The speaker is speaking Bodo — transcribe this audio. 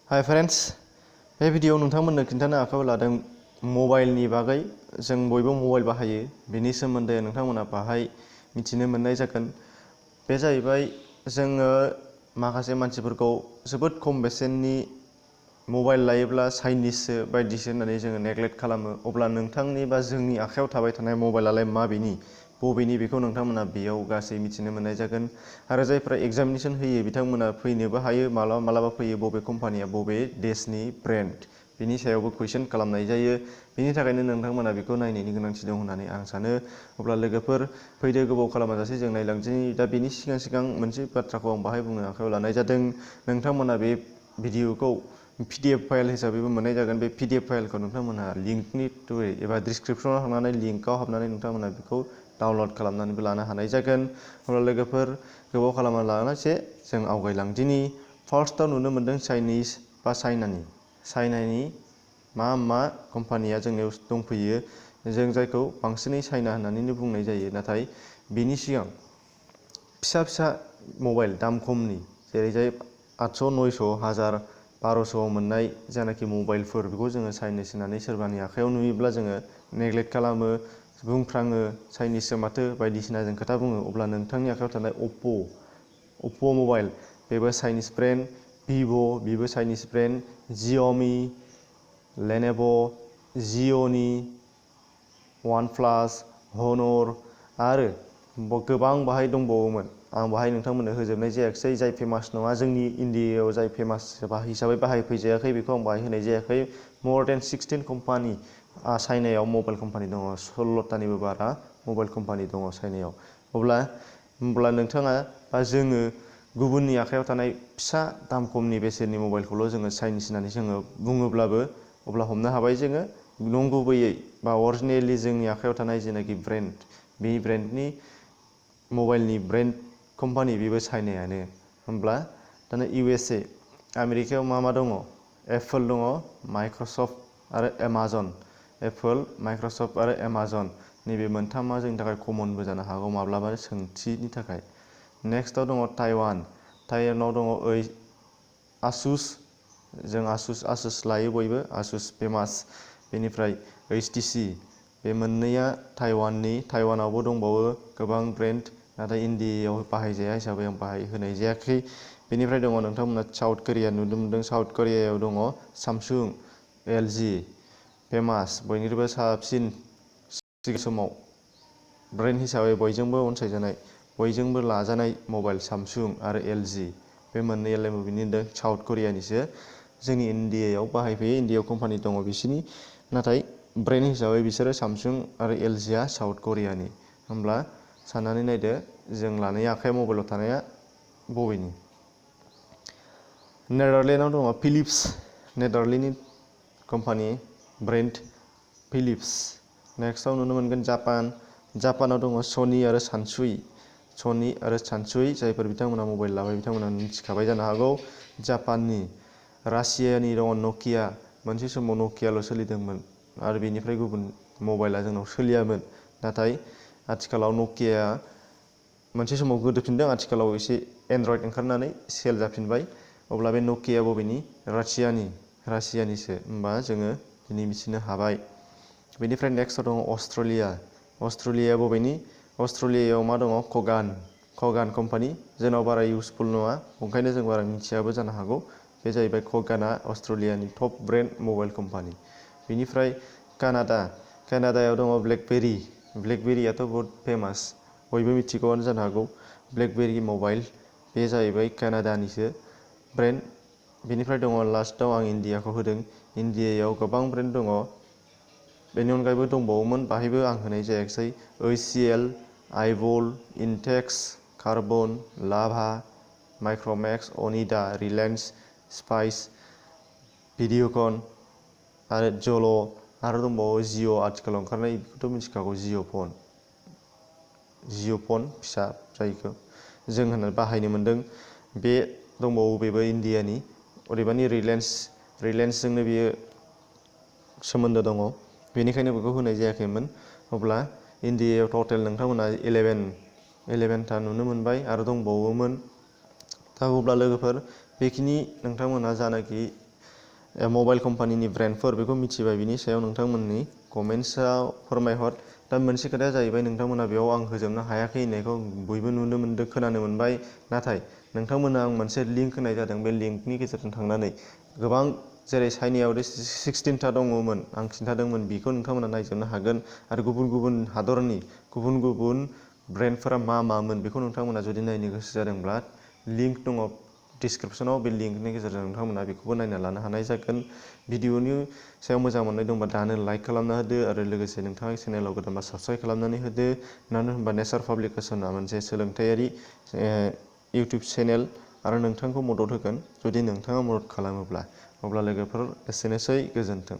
हाय फ्रेंड्स, बे भिडियोआव नोंथांमोननो खिन्थानो आखायाव लादों मबाइलनि बागै। जों बयबो मबाइल बाहायो, बेनि सोमोन्दै नोंथांमोना बाहाय मिथिनो मोननाय जागोन। बे जाहैबाय जोङो माखासे मानसिफोरखौ जोबोद खम बेसेननि मबाइल लायोब्ला चाइनिससो बायदिसो होननानै जोङो नेग्लेक्ट खालामो। अब्ला नोंथांनि बा जोंनि आखायाव थाबाय थानाय मबाइलालाय माबेनि बबेनि बेखौ नोंथांमोना बेयाव गासै मिथिनो मोननाय जागोन। आरो जायफ्रा एग्जामिनेशन होयो बिथांमोना फैनोबो हायो, मालाबा मालाबा फैयो बबे कम्पानिया बबे देशनि ब्रेन्ड बिनि सायावबो कुइसन खालामनाय जायो। बिनि थाखायनो नोंथांमोना बेखौ नायनायनि गोनांथि दं होननानै आं सानो। अब्ला लोगोफोर फैदो, गोबाव खालामाजासे जों नायलांदिनि। दा बेनि सिगां मोनसे बाथ्राखौ आं बाहाय बुंनो आखायाव लानाय जादों। नोंथांमोना बे भिडियोखौ PDF फाइल हिसाबैबो मोननाय जागोन। बे PDF फाइलखौ नोंथांमोना लिंकनि थ्रुयै एबा डिसक्रिपसनाव थांनानै लिंकआव हाबनानै नोंथांमोना बेखौ डाउनलड खालामनानैबो लानो हानाय जागोन। अब्ला लोगोफोर गोबाव खालामा लानासे जों आवगायलांदिनि। फार्स्टआव नुनो मोनदों चाइनानि मा कम्पानिया जोंनियाव दंफैयो। जों जायखौ बांसिनै चाइना होननानैनो बुंनाय जायो। नाथाय बिनि सिगां फिसा मबाइल दाम खमनि जेरैजाय 800, 900, 1000, 1200 मोननाय जानाखि मबाइलफोर, बेखौ जोङो चाइनिस होननानै सोरबानि आखायाव नुयोब्ला जोङो नेग्लेक्ट खालामो, बुंफ्राङो चाइनिससो माथो बायदिसिना जों खोथा बुङो। अब्ला नोंथांनि आखायाव थानाय अप्प' मबाइल, बेबो चाइनिस ब्रेन्ड। भिभ' बेबो चाइनिस ब्रेन्ड। जिअमि, लेनेभ', जिअ'नि, वानप्लास, हनर आरो गोबां बाहाय दंबावोमोन। आं बाहाय नोंथांमोननो होजोबनाय जायाखिसै। जाय फेमास नङा, जोंनि इण्डियायाव जाय फेमास हिसाबै बाहायफैजायाखै, बेखौ आं बाहाय होनाय जायाखै। more than 16 कम्पानि चाइनायाव मबाइल कम्पानि दङ। 16थानिबो बारा मबाइल कम्पानि दङ चाइनायाव। अब्ला नोंथाङा बा जोङो गुबुननि आखायाव थानाय फिसा दाम खमनि बेसेननि मबाइलखौल' जोङो चाइनिस होननानै जोङो बुङोब्लाबो, अब्ला हमनो हाबाय जोङो नंगुबैयै बा अरिजिनेलि जोंनि आखायाव थानाय जेनाखि ब्रेन्ड, बे ब्रेन्डनि मबाइलनि ब्रेन्ड कम्पानि बेबो चाइनायानो। होमब्ला दाना USA आमेरिकायाव मा दङ? एप्पल दङ, माइक्रसफ्ट आरो एमाजन। एप्पल, माइक्रसफ्ट आरो एमाजन, नैबे मोनथामा जोंनि थाखाय कमनबो जानो हागौ माब्लाबा सोंथिनि थाखाय। नेक्स्टआव दङ टाइवानाव दङ आसुस। जों आसुस लायो बयबो, आसुस फेमास। बेनिफ्राय HTC, बे मोननैया टाइवाननि। टाइवानावबो दंबावो गोबां ब्रेन्ड, नाथाय इण्डियायाव बाहायजाया हिसाबै आं बाहाय होनाय जायाखै। बेनिफ्राय दङ नोंथांमोना साउथ करिया नुनो मोनदों। साउथ करियायाव दङ सामसुं, LG, फेमास, बयनिख्रुइबो साबसिन सिगां समाव ब्रेन्ड हिसाबै बयजोंबो अनसायजानाय, बयजोंबो लाजानाय मबाइल सामसुं आरो LG। बे मोननैयालाय बबेनि होनदों? साउथ करियानिसो। जोंनि इण्डियायाव बाहायफैयो, इण्डियायाव कम्पानि दङ बिसिनि, नाथाय ब्रेन्ड हिसाबै बिसोरो सामसुं आरो LGआ साउथ करियानि। होमब्ला साननानै नायदो जों लानाय आखाइ मबाइलाव थानाया बबेनि। नेदारलेण्डआव दङ फिलिप्स, नेदारलेण्डनि कम्पानि ब्रेन्ड फिलिप्स। नेक्स्टआव नुनो मोनगोन जापानाव दङ सनि आरो सानसुइ। जायफोर बिथांमोना मबाइल लाबाय बिथांमोना मिथिखाबाय जानो हागौ। जापाननि। रासियानि दङ नकिया। मोनसे समाव नकियाल' सोलिदोंमोन आरो बेनिफ्राय गुबुन मबाइला जोंनाव सोलियामोन। नाथाय आथिखालाव नकियाया मोनसे समाव गोदोफिनदों, आथिखालाव एसे एन्ड्रइड ओंखारनानै सेल जाफिनबाय। अब्ला बे नकिया बबेनि? रासियानिसो। होमबा जोङो दिनै मिथिनो हाबाय। बेनिफ्राय नेक्स्टआव दङ अस्ट्रेलिया बबेनि? अस्ट्रेलियायाव मा दङ? कगान कम्पानि। जोंनाव बारा इउसफुल नङा, ओंखायनो जों बारा मिथियाबो जानो हागौ। बे जाहैबाय कगानआ अस्ट्रेलियानि टप ब्रेन्ड मबाइल कम्पानि। बेनिफ्राय कानाडायाव दङ ब्लेकबेरियाथ' बहुद फेमास, बयबो मिथिगौआनो जानो हागौ। ब्लेकबेरि मबाइल, बे जाहैबाय कानाडानिसो ब्रेन्ड। बेनिफ्राय दङ लास्टआव आं इण्डियाखौ होदों। इण्डियायाव गोबां ब्रेन्ड दङ। बेनि अनगायैबो दंबावोमोन, बाहायबो आं होनाय जायाखिसै। HCL, iBall, Intex, Karbonn, Lava, Micromax, Onida, Reliance, Spice, Videocon आरो जल'। आरो दंबावो जिअ', आथिखालाव ओंखारनाय, बेखौथ' मिथिखागौ, जिअ' फन फिसा, जायखौ जों होननानै बाहायनो मोनदों। बे दंबावो, बेबो इण्डियानि। अदेबानि रिलायन्सजोंनो बेयो सोमोन्दो दङ, बेनिखायनो बेखौ होनाय जायाखैमोन। अब्ला इण्डियायाव टटेल नोंथांमोना 11था नुनो मोनबाय आरो दंबावोमोन। दा अब्ला लोगोफोर, बेखिनि नोंथांमोना जानाखि मबाइल कम्पानिनि ब्रेन्डफोर बेखौ मिथिबाय, बिनि सायाव नोंथांमोननि कमेन्ट्सआव फोरमायहर। दा मोनसे खोथाया जाहैबाय, नोंथांमोना बेयाव आं होजोबनो हायाखै होननायखौ बयबो नुनो मोन्दों, खोनानो मोनबाय। नाथाय नोंथांमोना आं मोनसे लिंक होनाय जादों, बे लिंकनि गेजेरजों थांनानै गोबां जेरै चाइनायाव 16टा दङमोन आं खिन्थादोंमोन, बेखौ नोंथांमोना नायजोबनो हागोन। आरो गुबुन गुबुन हादरनि गुबुन गुबुन ब्रेन्डफोरा मा मामोन बेखौ नोंथांमोना जुदि नायनो गोसो जादोंब्ला लिंक दङ डिसक्रिपसनाव, बे लिंकनि गेजेरजों नोंथांमोना बेखौबो नायना लानो हानाय जागोन। भिडिअनि सायाव मोजां मोननाय दंबा दानो लाइक खालामना होदो, आरो लोगोसे नोंथाङा चेनेलाव गोदानबा साबस्क्राइब खालामनानै होदो। मानो होनबा नेचार पाब्लिकेसना मोनसे सोलोंथायारि इउटिउब चेनेल, आरो नोंथांखौ मदद होगोन जुदि नोंथाङा मदद खालामोब्ला। अब्ला लोगोफोर एसेनोसै, गोजोन्थों।